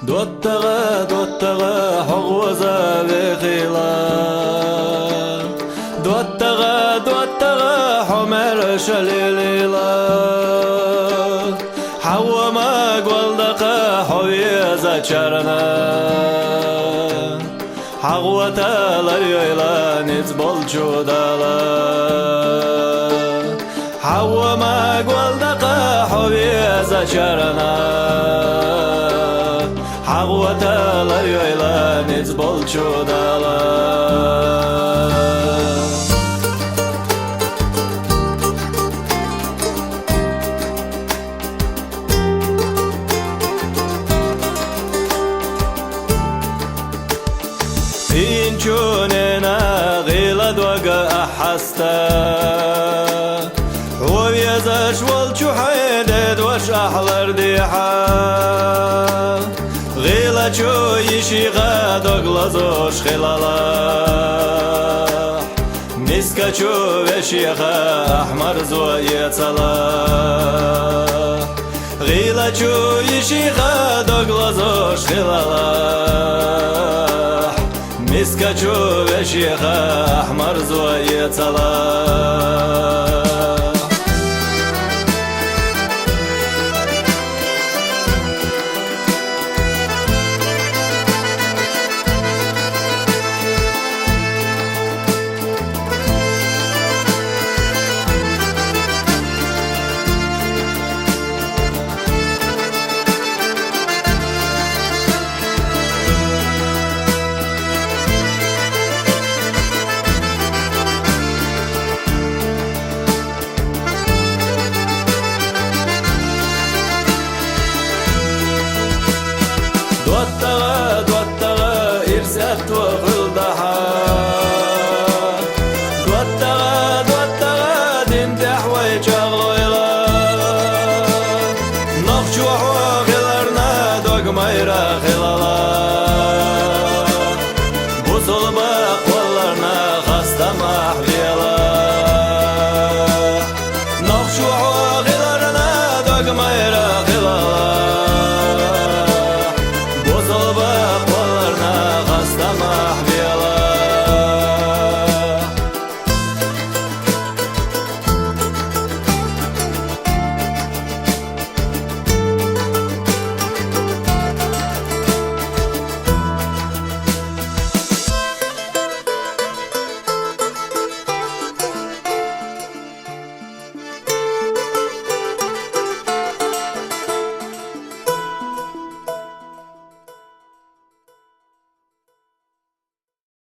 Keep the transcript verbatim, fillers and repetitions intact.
ДоттагӀа, доттагӀа, хьо гӀоза вехийла. ДоттагӀа, доттагӀа, хьо маьрша лелийла. Хьавва ма гӀолдакха хьо везачарна. ХьагӀ ватала йойла низ болчу Дала. Хьавва ма гӀолдакха хьо везачарна. ХьагӀ ватала йойла низ болчу Дала. Пинчу нена гӀийла дог ахь хьаста. Хьо везаш волчу хьайн дедош ахь лардехьа. ГӀийлачу йишиха дог лазош хилалахь. Мискачу вешиха ахь марзо эцалахь. ГӀийлачу йишиха дог лазош хилалахь. Мискачу вешиха ахь марзо эцалахь. ДоттагӀа, доттагӀа, ирсат вахилдахьа. ДоттагӀа, доттагӀа, дин тӀехь вай чӀагӀлойла. Нохчо хьо хиларна дог майра хила.